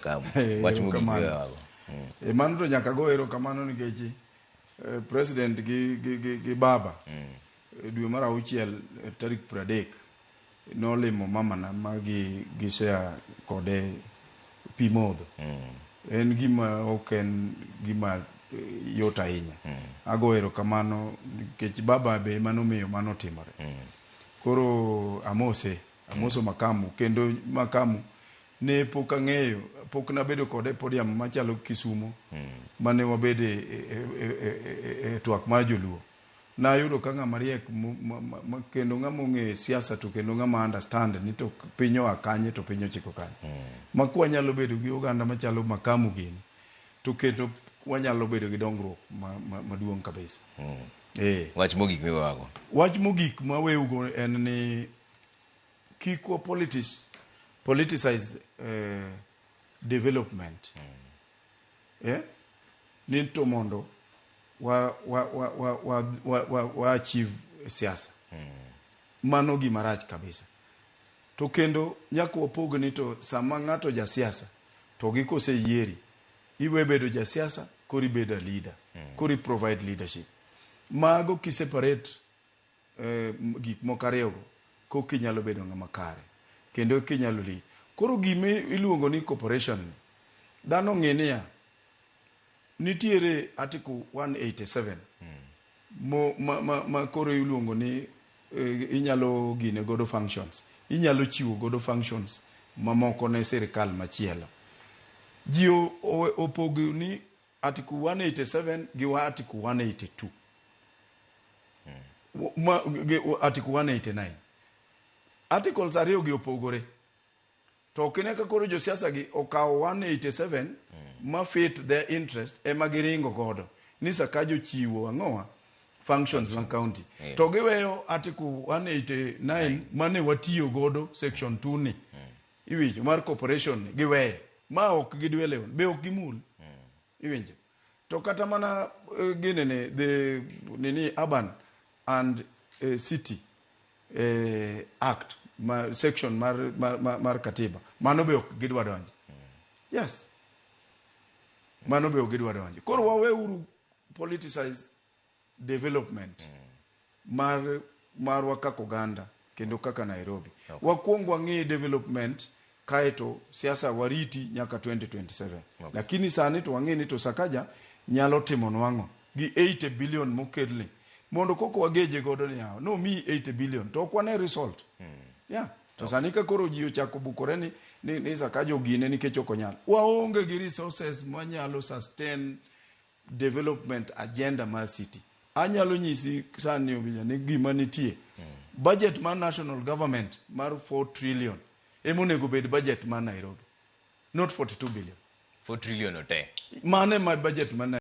Kamu. Wach mogik Erokamano. miwewago. E, mano to nyaka go erokamano nikech president gi baba e dwe mar 6 tarik 30 nolimo mamana ma gi share kode pi modho. En gima ok en gima yot ahinya. Ago erokamano nikech baba be ema nomiyo mano otimore. Koro amose, amoso Makamu kendo Makamu ne pok ang'eyo, pok nabedo kode e podium machalo Kisumo mane wabede e twak mar joluo. Nayudo ka ng'ama riek kendo ng'ama ong'e siasa to kendo ng'ama understand ni to piny oa kanye to piny ochiko kanye. Ma kwanyalo bedo gi oganda machalo Makamu gini to kendo wanyalo bedo gi dongruok maduong' kabisa. Wach mogik miwewago. Wach mogik maweugo en ni kik wa politicize development. Ni to mondo wa achieve siasa. Mano gima rach kabisa. To kendo nyaka wapog ni to sama ng'ato jasiasa to gi koseyieri iwe bedo jasiasa koro ibedo a leader. Koro i provide leadership. Mago ki separate gik moko ariyogo koka inyalo bedo ng'ama kare kendo kinyalo lead. Koro gima iluongo ni corporation ni dhano ng'e niya nitiere article 187 mo, ma koro iluongo ni inyalo gine godo functions, inyalo chiwo godo functions mamoko ne sirikal machielo. Ji opogo ni article 187 gi wa article 182 gi article 189. Articles ariyo gi opogore. To ok ine ka koro josiasa gi okawo 187 ma fit their interest ema giringo godo ni Sakaja ochiwo ang'owa functions mag county to giweyo article 189 mane watiyo godo section 2 ni iwinjo mar corporation ni giweyo ma ok gidwele be ok gimul iwinjo. To kata mana ginene the nini urban and city act ma section mar katiba mano be ok gidwa donjo. Yes, mano be ok gidwa donjo. Koro waweuru politicize development mar marwa kaka oganda kendo kaka Nairobi. Wakuong wang'i development kaeto siasa wariti nyaka 2027. Lakini sani to wang'e ni to Sakaja nyalo timonwa ang'o gi 80 billion mokelni mondo koko wageje godo ni yawa nomiyi 80 billion to ok wane result. Yeah. To sani ka koro ji ochako bukore ni Sakaja ogine nikech ok onyal. Waonge gi resources manyalo sustain development agenda mar city. Anyalo nyisi sani Obija ni gima nitie. Budget mar national government mar 4 trillion ema onego bed budget mar Nairobi. Not 42 billion. 4 trillion ote. Mano ema budget mar